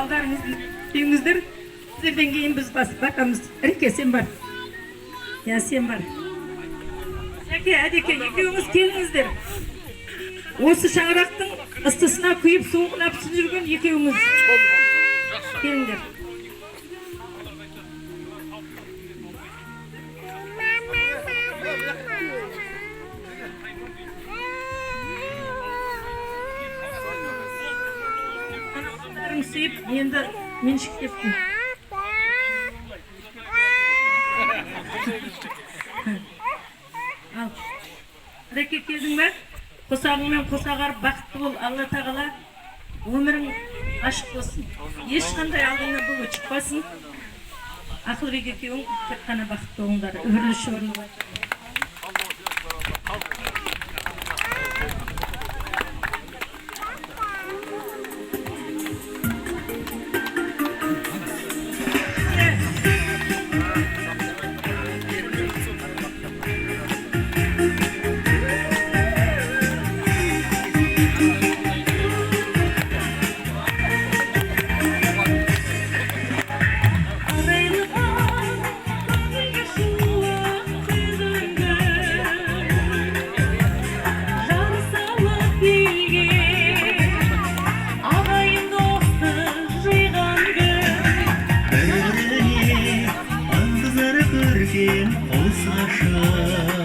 Балдарыңызды сүйіңіздер. Сіздерден кейін біз басып батамыз. Іреке, сен бар. Я, сен бар. Жәке, Әдеке, екеуіңіз келіңіздер. Осы шаңырақтың ыстысына күйіп, суығына пісіп жүрген екеуіңіз. Келіңдер. Балдарың сүйіп, енді меншіктеппін. Ал, Іреке, келдің бе? Қосағыңмен қосағар бақытты бол, Алла тағала өмірің ашық болсын. Ешқандай алдыңнан бұлт шықпасын. Ақылбек екеуің тек қана бақытты болыңдар. Үбірлі шүбірлі. Бір-біріне ынтызар көркем қос ғашық.